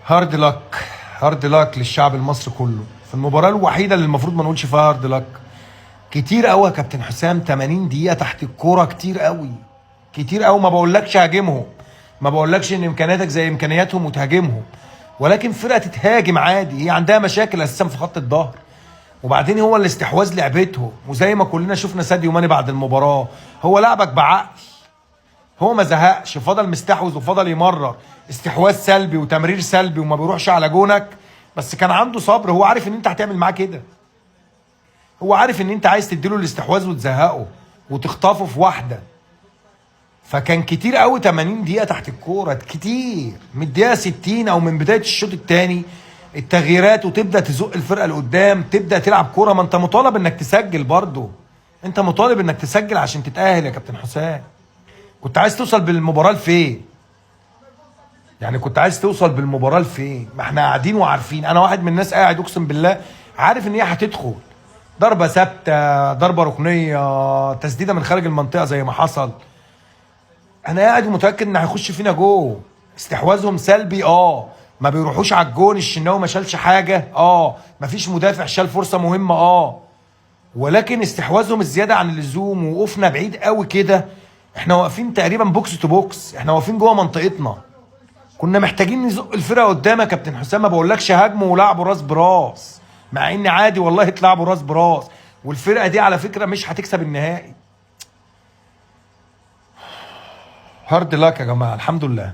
hard luck، hard luck للشعب المصري كله في المباراة الوحيدة اللي المفروض ما نقولش فيها hard luck. كتير قوي يا كابتن حسام، 80 دقيقة تحت الكوره، كتير قوي، كتير قوي. ما بقولكش هاجمهم، ما بقولكش ان امكانياتك زي امكانياتهم وتهاجمهم، ولكن فرقه تتهاجم عادي، هي عندها مشاكل اساسا في خط الظهر. وبعدين هو الاستحواذ لعبته، وزي ما كلنا شفنا ساديو ماني بعد المباراه، هو لعبك بعقل، هو ما زهقش، فضل مستحوذ وفضل يمرر استحواذ سلبي وتمرير سلبي وما بيروحش على جونك، بس كان عنده صبر. هو عارف ان انت هتعمل معاه كده، هو عارف ان انت عايز تديله الاستحواذ وتزهقه وتخطفه في واحده. فكان كتير قوي 80 دقيقة تحت الكوره، كتير. من الدقيقة 60 او من بداية الشوط الثاني التغييرات، وتبدا تزق الفرقة لقدام، تبدا تلعب كوره. ما انت مطالب انك تسجل برضه، انت مطالب انك تسجل عشان تتاهل يا كابتن حسام. كنت عايز توصل بالمباراة لفين؟ يعني كنت عايز توصل بالمباراة لفين؟ ما احنا قاعدين وعارفين. انا واحد من الناس قاعد اقسم بالله عارف ان هي هتدخل ضربه ثابته، ضربه ركنيه، تسديده من خارج المنطقة زي ما حصل. انا قاعد ومتاكد ان هيخش فينا جول. استحواذهم سلبي، ما بيروحوش على الجون، الشناوي ما شالش حاجه، ما فيش مدافع شال فرصة مهمه، ولكن استحواذهم الزيادة عن اللزوم، ووقوفنا بعيد قوي كده، احنا واقفين تقريبا box to box، احنا واقفين جوه منطقتنا. كنا محتاجين نزق الفرقة قدام يا كابتن حسام. ما بقولكش هاجموا ولعبوا راس براس، مع ان عادي والله تلعبوا راس براس، والفرقة دي على فكرة مش هتكسب النهائي. hard luck يا جماعه، الحمد لله.